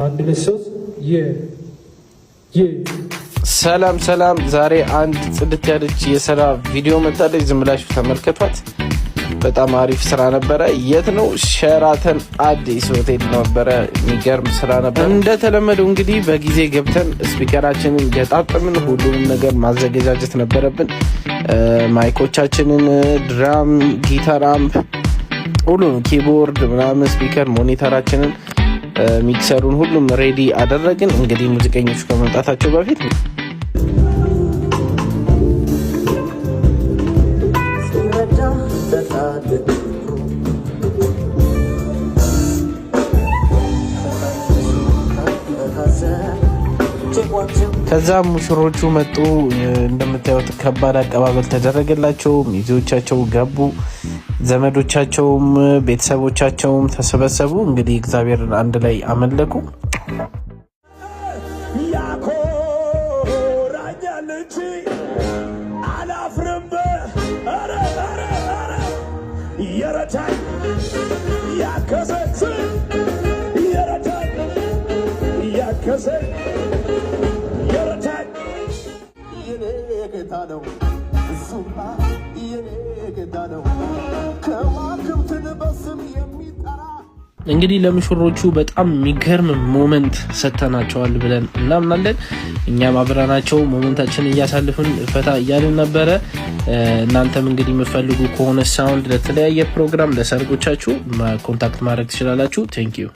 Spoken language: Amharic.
አንድ፣ ሁለት፣ ሶስት። ሰላም ሰላም። ዛሬ አንድ ጽድት ያለች የስራ ቪዲዮ መጣለች። ዝም ብላችሁ ተመልከቷት። በጣም አሪፍ ስራ ነበረ። የት ነው? ሸራተን አዲስ ሆቴል ነበረ። የሚገርም ስራ ነበረ። እንደተለመደው እንግዲህ በጊዜ ገብተን speaker ኣችንን ገጣጥምን፣ ሁሉንም ነገር ማዘገጃጀት ነበረብን። Mic ኦቻችንን፣ drum፣ ጊታር፣ amp፣ ሁሉንም keyboard ምናምን፣ speaker፣ monitor ኣችንን፣ mixer ኡን ሁሉም ready አደረግን። እንግዲህ ሙዚቀኞቹ ከመምጣታቸው በፊት ከዛ ሙሽሮቹ መጡ። እንደምታዩት ከባድ አቀባበል ተደረገላቸው። ሚዜዎቻቸው ገቡ፣ ዘመዶቻቸውም ቤተሰቦቻቸውም ተሰበሰቡ። እንግዲህ እግዚአብሔርን አንድ ላይ አመለኩ። ያኮራኛል እንጂ አላፍርም። ኧረ ኧረ ኧረ የረዳኝ ያገዘኝ፣ የረዳኝ ያገዘኝ የረዳኝ የኔ ጌታ ነው፣ እሱማ የኔ ጌታ ነው። ከዋክብትን በስም የሚጠራ። እንግዲህ ለሙሽሮቹ በጣም የሚገርም moment ሰጥተናቸዋል ብለን እናምናለን። እኛም አብረናቸው moment ኣችን እያሳልፍን ፈታ እያልን ነበረ። እናንተም እንግዲህ የምትፈልጉ ከሆነ sound ለተለያየ ፕሮግራም ለሰርጎቻችሁ contact ማድረግ ትችላላችሁ። Thank you.